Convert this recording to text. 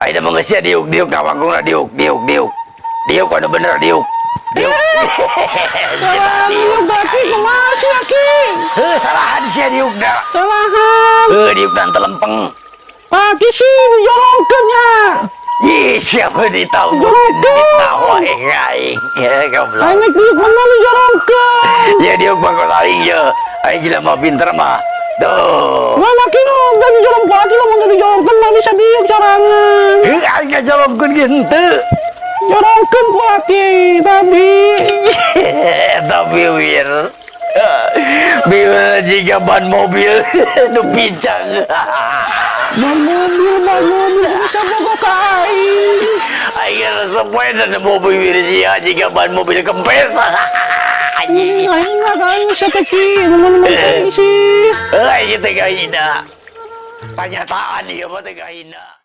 Ayeuna mah geus sia diuk, diuk kawangkungna, diuk, diuk, diuk. Diuk anu bener, diuk. Diuk. Salah diuk aki, kumaha sih, aki? Heuh, salahan sia diukna. Salahan. Heuh, diukna teu lempeng. Aki sih dijorongkeun nya. Ih, siapa ditahu? Jorongkeun. Ditahu aing. Ya, goblok. Aing nek diuk bener dijorongkeun. Ya, diuk mah aing ya. Aing jelema pinter mah. Tuh. Mana aki nu teu dijorong ku aki, lamun teu dijorongkeun mah bisa diuk sorangan. Heuh, aing ngajorongkeun ge henteu. Jorongkeun ku aki tadi. Tapi wir. Biwir jiga ban mobil nu pincang. Ban mobil bisa bogo ka aing. Aing resep we dan mobil wir sia jiga ban mobil kempes. Anjing. Aing mah aing sia teh, Ki, mun aing sih. Aing teh kahina. Panyataan ieu mah teh kahina.